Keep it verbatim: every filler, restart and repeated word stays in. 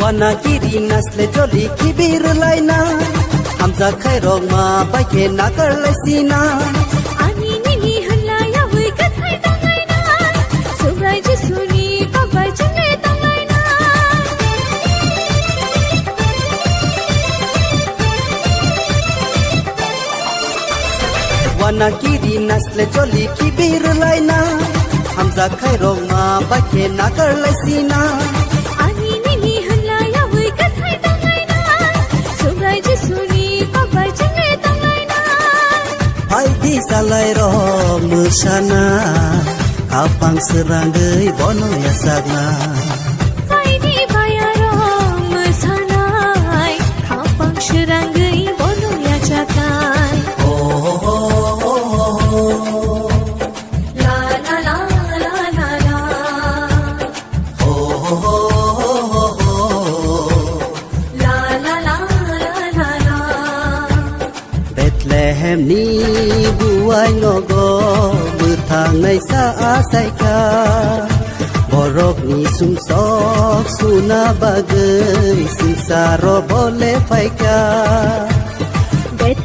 Wana kiri nasle joli kibir laina. Hamjak khairok ma bai khe nagar laisina. Ani nini hwnla yawi kwthai tonglaina. Subrai Jisuni kok bai chwngle tonglaina. Wana kiri nasle joli kibir laina. Hamjak khairok ma bai khe nagar laisina. Ani nini hwnla yawi kwthai tonglaina. Subrai Jisuni kok bai chwngle tonglaina. Phaidi salai rok mwsana. Khapang srangwi bono yachakna. Phaidi bayarok mwsanai. Khapang srangwi bono yachaknai. Oh, oh, oh, oh, oh. La, la, la, la, la, la. Oh, oh, oh, oh, oh. La, la, la, la, la, la. Bethlehem ni buai nogo bwthang naisa achaikha. Borok ni sumsok suna bagwi swngcharo bole phaikha.